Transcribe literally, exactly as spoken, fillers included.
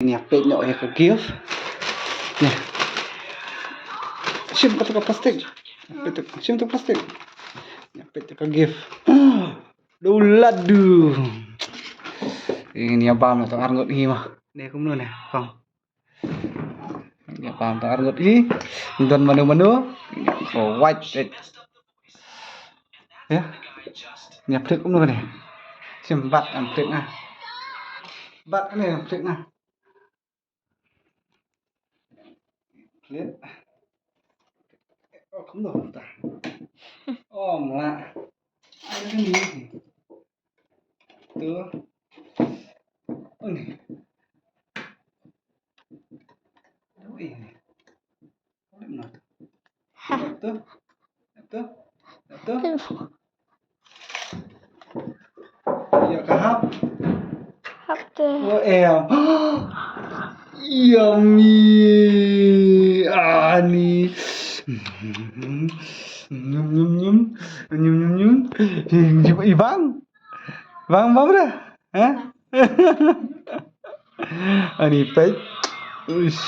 Ïa peit noh ïa ka gift. Ïa. Shim kata ka plastik. Peit tu, shim tu plastik. Ïa peit tu ka gift. Duladu. Ïa bam noh tang arngut hi ma. Ne kumno ne, kong. Ïa bam tang arngut hi. Don mano mano. Oh, white. Ïa. Ïa peit kumno ne. Shim bat, ïa peit nga. Bat ne, ïa peit nga. Klik. Oh, kumno ta. Oh, mla. Ai, kani. Tu. Oh, ni. Oh, ini. Klik na tu. Tu. Tu. Tu. Ïa ka hap. Hap te. Oh, em. Yummy. Ani. Nyum, nyum, nyum. Nyum, nyum, nyum. Ibang. Bang, bang dah. Ha? Ani peit. Uish.